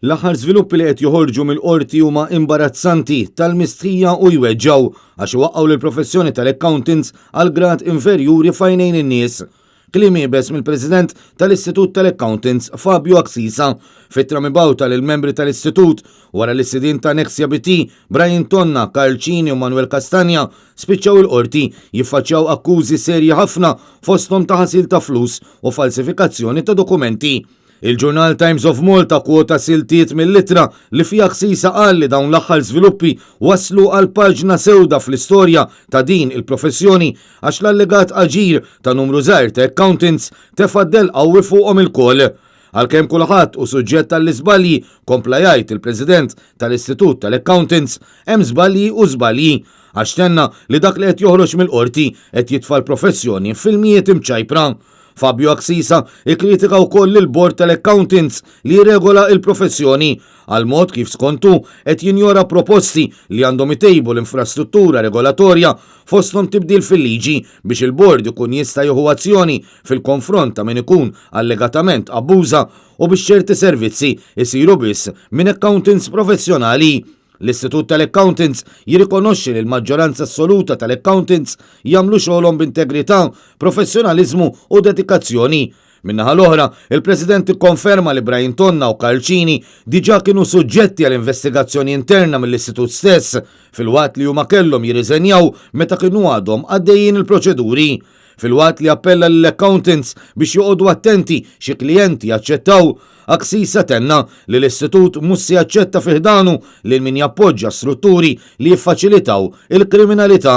L-aħħar żviluppi li qed joħorġu mill-Qorti huma imbarazzanti, tal-mistħija u jweġġgħu għax iwaqqgħu lill-professjoni tal-accountants għal grad inferjuri f'għajnejn in-nies. Kliem iebes mill-President tal-Istitut tal-Accountants Fabio Axisa f'ittra mibgħuta lill-membri tal-Istitut wara li s-sidien ta' Nexia BT, Brian Tonna, Karl Cini u Manuel Castagna spiċċaw il-Qorti jiffaċċjaw akkużi serji ħafna fosthom ta' ħasil ta' flus u falsifikazzjoni ta' dokumenti. Il-ġurnal Times of Malta kwota siltiet mill-ittra li fiha Axisa qal li dawn l-aħħar żviluppi wasslu għal paġna sewda fl-istorja ta' din il-professjoni għax l-allegat aġir ta' numru żgħir ta' accountants tefa' dell qawwi fuqhom ilkoll. Għalkemm kulħadd hu suġġett għall-iżbalji, kompla jgħid il-President tal-Istitut tal-Accountants, hemm żbalji u żbalji. Għax tenna li dak li qed joħroġ mill-Qorti qed jitfa' l-professjoni f'ilmijiet imċajpra. Fabio Axisa ikkritika wkoll lill-Bord tal-Accountants li jirregola l-professjoni għall-mod kif skont hu qed jinjora proposti li għandhom itejbu l-infrastruttura regolatorja fosthom tibdil fil-liġi biex il-Bord ikun jista' jieħu azzjoni fil-konfront ta' min ikun allegatament abbuża u biex ċerti servizzi jsiru biss minn accountants professjonali. L-Istitut tal-Accountants jirrikonoxxi li l-maġġoranza assoluta tal-accountants jagħmlu xogħolhom b'integrità, professjonaliżmu u dedikazzjoni. Min-naħa l-oħra, il-President ikkonferma li Brian Tonna u Karl Cini diġà kienu suġġetti għal investigazzjoni interna mill-Istitut stess, filwaqt li huma kellhom jirriżenjaw meta kienu għadhom għaddejjin il-proċeduri. Filwaqt li appella lill-accountants biex joqogħdu attenti xi klijenti jaċċettaw, Axisa tenna li l-istitut mhux se jaċċetta fi ħdanu lil min jappoġġja strutturi li jiffaċilitaw il-kriminalità.